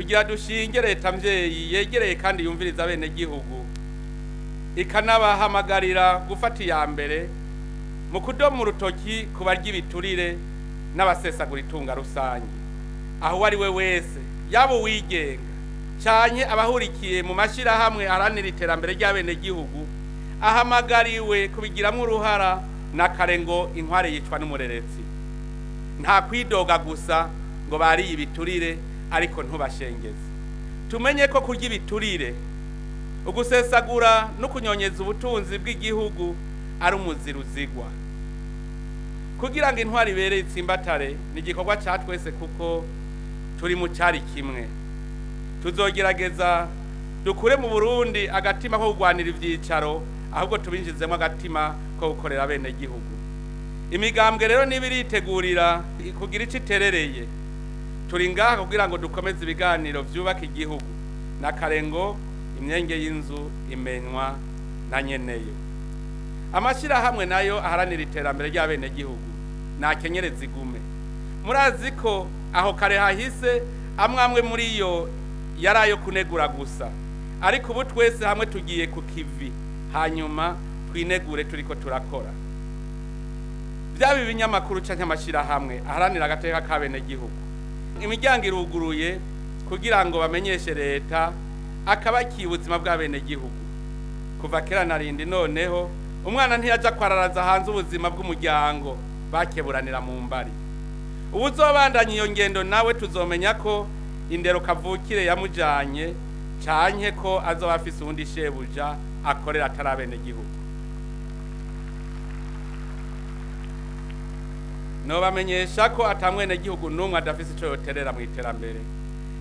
Tugira dushinge leta mvyeyi yegereye kandi yumviriza abenegihugu, ikanabahamagarira gufata iya mbere mu kudoma urutoki ku barya ibiturire n'abasesagura itunga rusange. Aho uwo ari we wese, yaba uwigenga canke abahurikiye mu mashirahamwe aharanira iterambere ry'abenegihugu, ahamagariwe kubigiramwo uruhara na kare ngo inkware yicwa n'umureresi. Nta kwidoga gusa ngo bariye ibiturire, ariko ntubashengeze. Tumenye ko kurya ibiturire, ugusesagura no kunyonyeza ubutunzi bw'igihugu ari umuzira uzigwa. Kugira ngo intwari ibereye itsimbatare ni igikorwa ca twese, kuko turi mu cari kimwe. Tuzogerageza dukure mu Burundi agatima ko kugwanira ivyicaro, ahubwo tubinjizemo agatima ko gukorera abenegihugu. Imigambwe rero niba iritegurira kugira ico iterereye, turi ngaha kugira ngo dukomeze ibiganiro vyubaka igihugu. Na kare ngo imyenge y'inzu imenywa na nyeneyo. Amashirahamwe nayo aharanira iterambere ry'abenegihugu nakenyereza igume. Murazi ko aho kare hahise amwe amwe muri yo yari ayo kunegura gusa, ariko ubu twese hamwe tugiye ku kivi, hanyuma twinegure turiko turakora. Vyaba ibinyamakuru canke amashirahamwe aharanira agateka k'abenegihugu, imiryango iruguruye kugira ngo bamenyeshe leta akabakiye ubuzima bw'abenegihugu. Kuva kera narindi noneho umwana ntiyaja kwararaza hanze ubuzima bw'umuryango bakeburanira mu mbari. Uwuzobandanya iyo ngendo nawe tuzomenya ko indero kavukire yamujanye, canke ko azoba afise uwundi shebuja akorera atari abenegihugu. Nobamenyesha ko ata mwenegihugu n'umwe adafise ico yoterera mw'iterambere.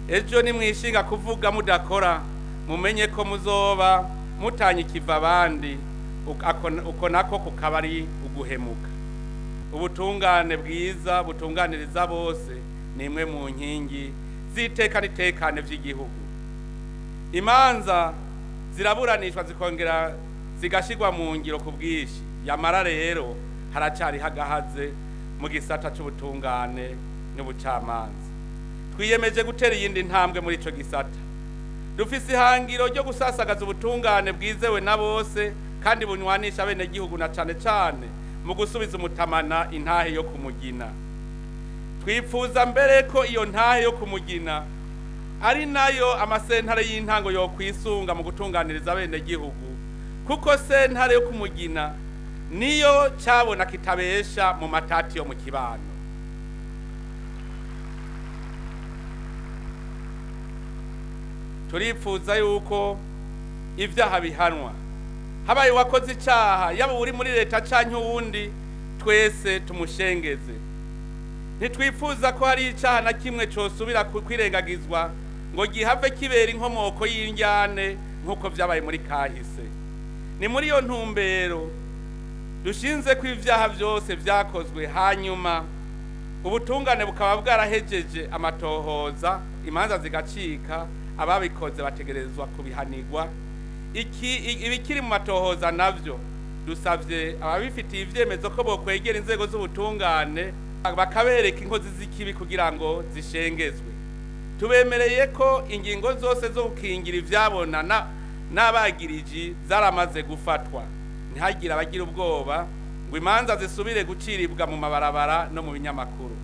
Ejo nimwishinga kuvuga mudakora, mumenye ko muzoba mutanye ikiva abandi, uko nako kukaba ari uguhemuka. Ubutungane bwiza butunganiriza bose ni imwe mu nkingi z'iteka n'itekane vy'igihugu. Imanza ziraburanishwa zikongera zigashirwa mu ngiro ku bwinshi, yamara rero haracariho agahaze mu gisata c'ubutungane n'ubucamanza. Twiyemeje gutera iyindi ntambwe muri ico gisata. Dufise ihangiro ryo gusasagaza ubutungane bwizewe na bose kandi bunywanisha abenegihugu, na cane cane mu gusubiza umutamana intahe yo kumugina. Twipfuza mbere ko iyo ntahe yo kumugina ari nayo amasentare y'intango yokwisunga mu gutunganiriza abenegihugu, kuko sentare yo kumugina niyo cabona kitabesha mu matati yo mu kibano. Turipfuza yuko ivyaha bihanwa. Habaye uwakoze icaha, yaba uri muri leta canke uwundi, twese tumushengeze. Ntitwifuza ko hari icaha na kimwe cosubira kwirengagizwa ngo gihave kibera inkomoko y'indyane nk'uko vyabaye muri kahise. Ni muri iyo ntumbero dushinze ko ivyaha vyose vyakozwe, hanyuma ubutungane bukaba bwarahejeje amatohoza, imanza zigacika, ababikoze bategerezwa kubihanirwa. Ibikiri mu matohoza navyo dusavye ababifitiye ivyemezo ko bokwegera inzego z'ubutungane bakabereka inkozi z'ikibi kugira ngo zishengezwe. Tubemereye ko ingingo zose zo gukingira ivyabona n'abagiriji zaramaze gufatwa. Ntihagire abagira ubwoba ngo imanza zisubire guciribwa mu mabarabara no mu binyamakuru.